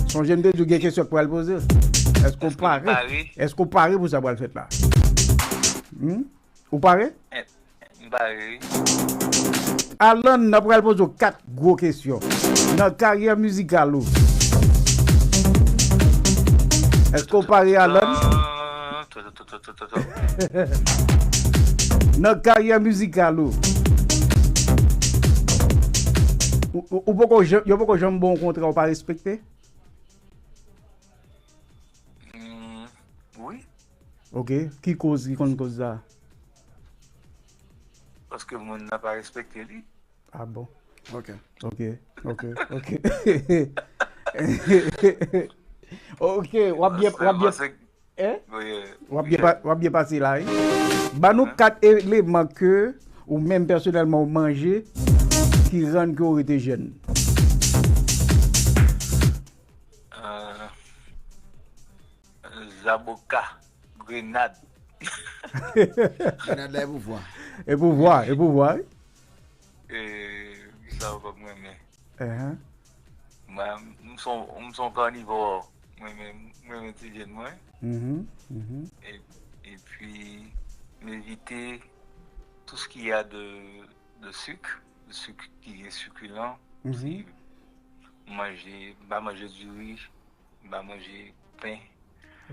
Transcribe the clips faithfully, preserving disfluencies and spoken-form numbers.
Sonje m te di w gen kesyon k pral poze. Èske w pare? Èske w pare pou sa pral fèt la? Hmm? Ou pare? M pare, wi. Alan, n ap pral poze w kat gwo kesyon. Nan karyè mizikal ou, èske w pare, Alan? Nan karyè mizikal ou, ou, ou, ou poko jan-, yo poko janm ba w yon kontra ou pa respekte? Mm, wi. Ok. Ki koz, ki konn koz sa? Paske moun nan pa respekte li. Ah bon? Ok. Ok, ok, ok. Ok, w ap byen, w ap byen, eh? W ap byen pa-, w ap byen pase la, wi. Ban nou kat eleman ke ou menm pèsonèlman ou manje ki rann ke w rete jèn. Euh, zaboka, grenad. Grenad la e pouvwa. E pouvwa, e pouvwa, wi. E, sa w pap renmen. Mwen, m son, m son kanivò. Mwen renmen, mwen renmen ti jèn mwen. Mhm, mhm. E, epi, m evite tout ce qui a de, de sucre, de sucre qui est succulent. Mhm. Si m manje, m pa manje diri, m pa manje pen.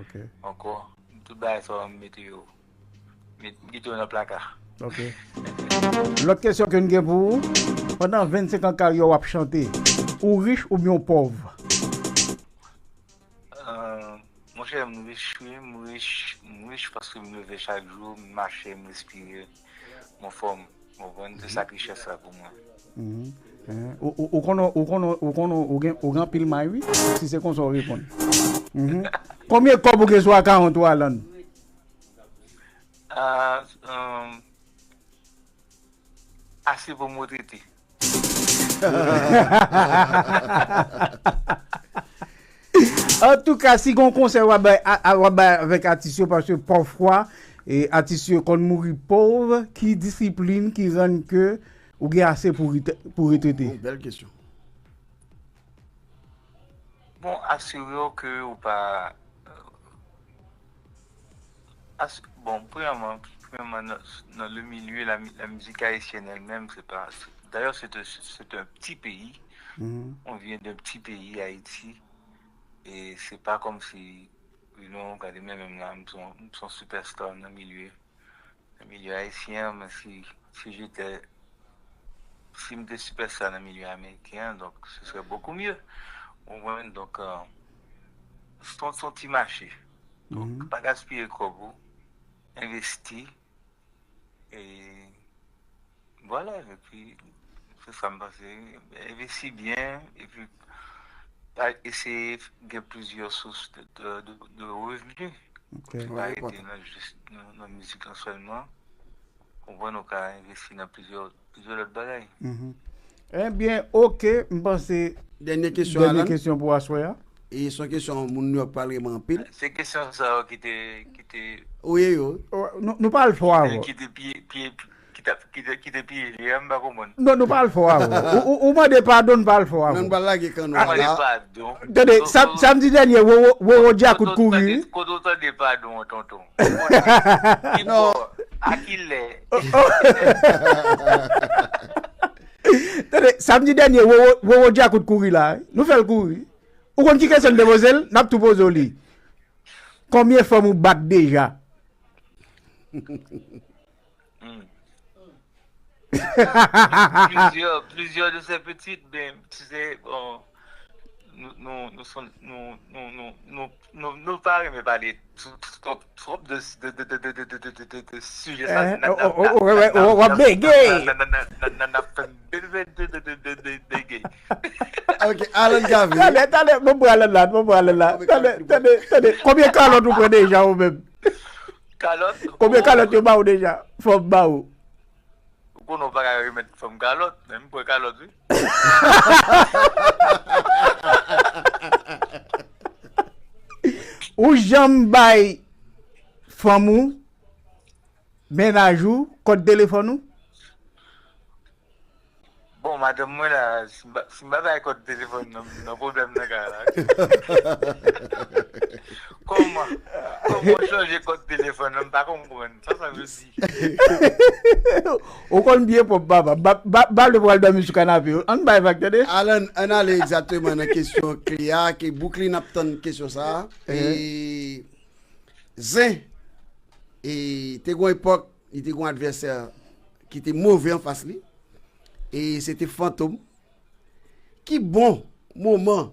Ok. Ankò, tout bagay sa yo, m mete yo, met, m kite yo nan plaka. Ok. Lòt kesyon ke n gen pou ou, pandan vennsenk an karyè w ap chante, ou rich oubyen w pòv? Euh, monchè, m rich, wi, m rich, m rich paske m leve chak jou, m mache, m respire, m anfòm. Ou konprann? Se sa k richès la pou mwen. Mhm. Eh, ou, ou, ou konnen, ou konnen, ou konnen, ou gen, ou gen anpil may, wi. Si se konsa w reponn. Mhm. Konbyen kòb ou gen sou akawont ou, Alan? Ah, euh, ase pou m retrete. Antouka, si gen yon konsèy w ap bay, a, a, w ap bay avèk atis yo, paske pafwa, e, atis yo konn mouri pòv, ki disiplin ki rann ke ou gen ase pou ret-, pou retrete? Oh, bèl kesyon. Bon, asire w ke ou pa, euh, as-, bon, premyèman, premyèman, nan, nan le milieu, la mi-, la musique haïtienne elle-même, c'est pas, c'est, d'ailleurs, c'est un, c'est un petit pays. Mhm. On vient d'un petit pays, Haïti. E se pa kòmsi, you know, gade mwen menm la, m son, m son superstar nan milye, nan milye ayisyen an, men si, si j'étais, si m te superstar nan milye ameriken an, donk, ce serait beaucoup mieux. Ou konprann? Donk, euh, se yon, se yon ti mache. Donk, mhm, pa gaspiye kòb ou, envesti. E vwala, epi se sa m panse. Envesti byen, epi pa eseye gen plizyè sous de, de, de, de revni. Ok. Pa rete nan jis nan, nan mizik lan sèlman. Konprann, ou ka envesti nan plizyè, plizyè lòt bagay. Mhm. Ebyen, ok, m panse dènye kesyon, dènye Alan, kesyon pou aswè a. E se yon kesyon moun New York pale renmen anpil. Se kesyon sa yo ki te, ki te, wi, wi. Oh, nou, nou pa al fò avè w. Ki te piye, piye, ki te, ki te, ki te piye, m pa konprann. Non, nou pa al fò avè w. Ou, ou, ou mande padon, nou pa al fò avè w. Non, nou pa lage kanno a la. Mande padon. Tande, sam-, samdi dènye, Roro, Roro Djakout kouri. Kote w tande padon an, tonton? Ki bò? A ki lè? Oh, oh. Tande, samdi dènye, Roro, Roro Djakout kouri la, wi. Nou fè l kouri. Ou konn ki kesyon n te poze l? N ap tou poze w li. Konbyen fanm ou bat deja? Hmm. Plusieurs, plusieurs de ces petites, ben, tu sais, bon, nou, nou, nou son, nou, nou, nou, nou, nou, nou pa renmen pale twòp, twòp, twòp de, de sijè sa. Eh, n ap, oh, oh, n ap, oh, oh, n ap, oh, oh, w ap bege. N ap, n ap, n ap, n ap fè bege. Ok, Alan Cavé. Talè, talè, bon, bon, Alan la, bon, bon, Alan la. Talè, talè, talè. Konbyen kalòt ou pran deja ou menm? Kalòt? Konbyen kalòt yo ba ou deja? Fanm ba ou? Ou konnen w pa ka remèt fanm kalòt, men m pran kalòt, wi. Ou janm bay fanm ou, mennaj ou, kòd telefòn ou? Bon, madanm mwen la, si m pa, si m pa bay kòd telefòn nan, m nan pwoblèm nan kay la. Kòman? Kòman w chanje kòd telefòn nan? M pa konprann. Sa sa vle di? Ou konn byen pwòp, papa. Ba, ba, ba le pral dòmi sou kanape. Ann bay vag, tande? Alan, ann ale egzakteman nan kesyon kle a, ke Brooklyn ap tann kesyon sa a. E, Zen, e, te gon epòk, li te gon advèsè ki te move anfas li. E se te Fantom. Ki bon moman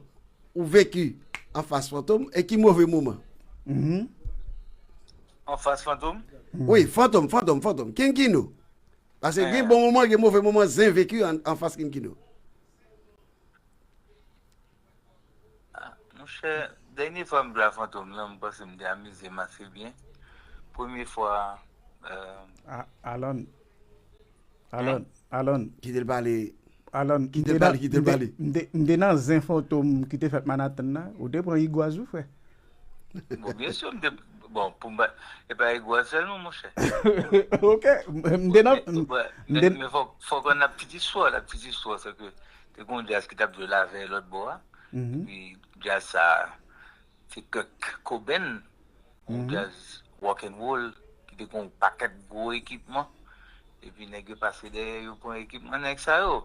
ou veki anfas Fantom e ki move moman? Anfas Fantom? Wi, Fantom, Fantom, Fantom. Kinkino. Paske gen bon moman, gen move moman Zen veki anfas Kinkino. Monchè, dènye fwa m jwe a Fantom lan, m panse m te amize m ase byen. Premye fwa. Alan. Alan. Alan. Kite l pale. Alan. Kite l pale, kite l pale. M te nan Zen Fantom ki te fèt Manhattan nan. Ou te pran igwaz ou, frè? Bon, byen si, m te. Bon, pou m pa. E pa igwaz sèlman, monchè. Ok. M te nan. Men fòk ann ap ti istwa, la ti istwa, se ke te gon djaz ki t ap jwe lavèy lòt bò a. Epi djaz sa a, se Kurt Cobain, yon djaz rock and roll ki te gen yon pakèt gwo ekipman. Epi nèg yo pase dèyè yo pran ekipman nèg sa yo.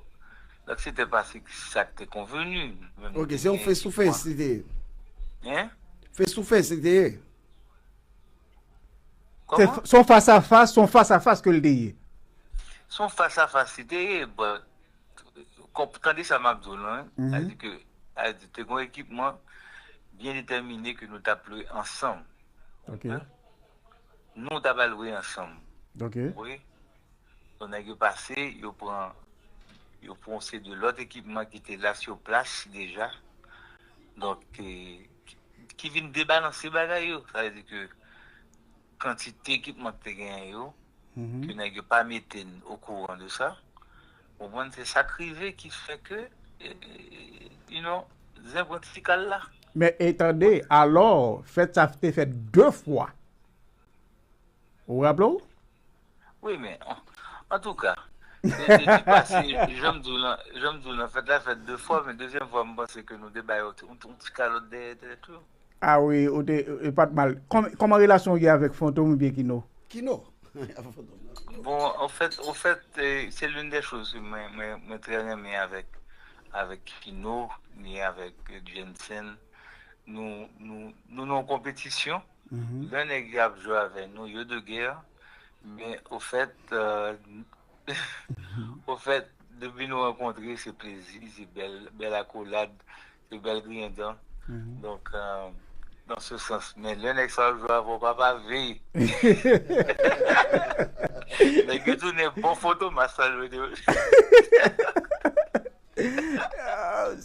Donk se te pa sa k te konveni. Ok, se yon face to face li te ye. Hein? Face to face li te ye. Kòman? Se yon fas a fas, se yon fas a fas ke l te ye. Se yon fas a fas li te ye, but Tande sa m ap di w lan, sa di ke, sa di te gon ekipman byen detèmine ke nou t ap lwe ansanm. Nou t ap al lwe ansanm. Wi. Donk nèg yo pase, yo pran yo pran yon seri de lòt ekipman ki te la sou plas deja. Donk ki vin debalanse bagay yo. Sa vle di ke kantite ekipman ki te genyen yo, ke nèg yo pa mete n okouran de sa. Ou konprann, se sa k rive ki fè ke, you know, zen pran ti kal la. Men e tande, alò, fèt sa te fèt de fwa. Ou raple w? Wi, men, antouka, se te pase, jan m di w lan, jan m di w lan, fèt la fèt de fwa, men dezyèm fwa, m panse ke nou te bay yon ti kalòt dèyè tèt yo. A wi, ou te, e pa t mal. Kòman relasyon w gen avèk Fantom oubyen Kino? Kino. Bon, anfèt, anfèt, se l'une des choses ke mwen, mwen, mwen trè renmen avèk, avèk Kino, ni avèk Jensen. Nou, nou, nou nan yon konpetisyon. Lè nèg yo ap jwe avè nou, yo de gè. Men, ofèt, Ofèt, depi nou rankontre, se plezi, se bèl, bèl akolad, se bèl griyen dan. Donk, dans ce sens. Men lè nèg sa ap jwe avè w, papa, veye. Nèg yo tounen bon foto, mas sa jwe de.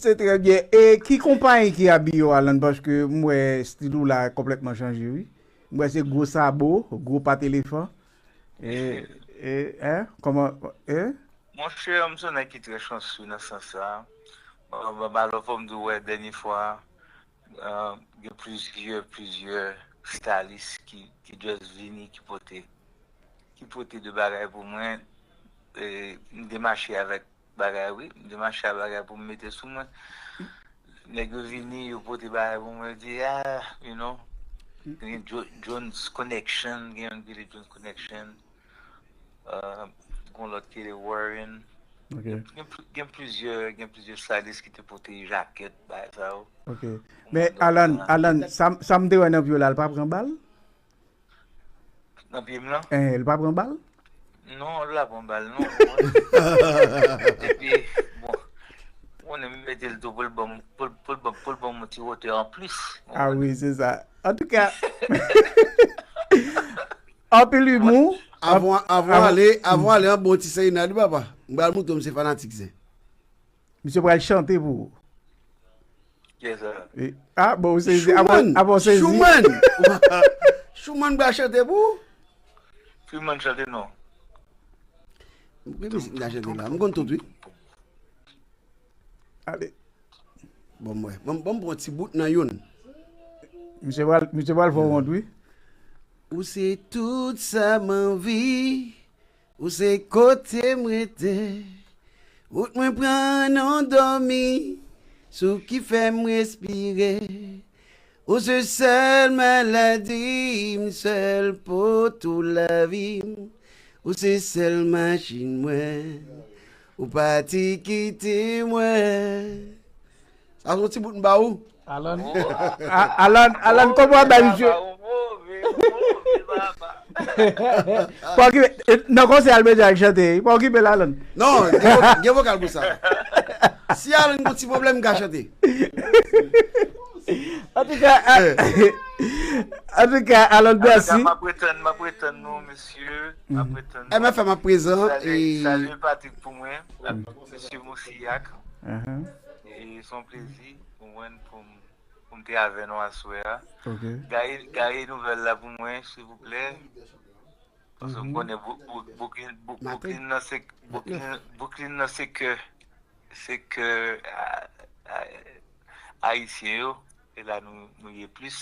Se trè byen. E ki konpayi ki abiye w, Alan? Paske m wè stil ou la konplètman chanje, wi. M wè se gwo sabo, gwo pat elefan. E, e, en, kòman, e? Monchè, m se yon nèg ki trè chanseux nan sans sa. Bon, bon, alò, fò m di w, wè, dènye fwa, gen plizyè, plizyè stylist ki, ki just vini, ki pote, ki pote de bagay pou mwen. E, m te mache avèk bagay, wi. M te mache a bagay pou m mete sou mwen. Nèg yo vini, yo pote bagay pou mwen, yo di, ah, you know, gen Jones Connection, gen yon ki rele Jones Connection, gen yon lòt ki rele Warren. Gen plizyè, gen plizyè stylist ki te pote jakèt, bagay sa yo. Men Alan, Alan, sa m te wè nan pye w la, l pa pran bal? Nan pye m lan? Eh, li pa pran bal? Non, li pa pran bal, non. Epi, bon, ou konnen m mete l tou pou l ban m, pou l, pou l ban m, pou l ban m yon ti wotè anplis. Ah wi, se sa. Antouka, anpil imou. Avan, avan ale, avan ale, an bon ti seyina li, papa. M pral montre w m se fanatik zen. Misye pral chante pou ou. Ah, bon, ou sezi. Avan, avan ou sezi. Schumann! Schumann pral chante pou ou? Schumann chante non. Ki mizik m ta chante la? M konn tout, wi. Ale. Bon, mwen. Bon, bon, bon, ti bout nan youn. Misye pral, misye pral fè w wont, wi. Ou se tout sa m anvi. Ou se kote m rete. Bout mwen pran nan dòmi, sou ki fè m respire. Ou se sèl maladi m, sèl poto lavi m. Ou se sèl machin mwen, ou pati kite mwen. Sa se yon ti bout m ba ou. Alan, A- Alan, Alan, kòman w ap bay misye? Pa okipe, e, nan konsèy Albert Jean chante, pa okipe l, Alan. Non, gen vo- gen vokal pou sa. Si Alan gen ti pwoblèm, m ka chante. Antouka, antouka, Alan, Antouka, mèsi. M ap retann, m ap retann nou, mesye. M ap retann nou. M F M ap prezan. Salye, E salye Patrick pou mwen. Mesye Mosiyak. Ahan. E se yon plezi pou mwen pou m pou m te avè nou aswè a. Ok. Gaye, gaye nouvèl la pou mwen, silvouplè. Paske m konnen Bou- Bou- Brooklyn, Bou- Brooklyn nan se Brooklyn, Brooklyn nan se kè se kè a- a- ayisyen yo. E la nou, nou ye plis.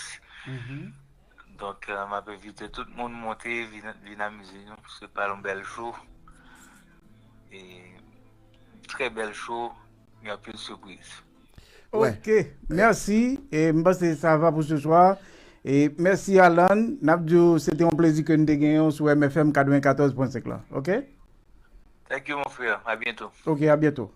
Donk, euh, m ap envite tout moun monte, vin, vin amize nou. Se pa yon bèl show. E trè bèl show. Gen anpil sipriz. Wè. Ok, mèsi. E m panse sa va pou se swa. E mèsi, Alan. N ap di w se te yon plezi ke n te genyen w sou M F M katrevenkatòz pwen senk la. Ok? Thank you, mon frère. À bientôt. Ok, a byento.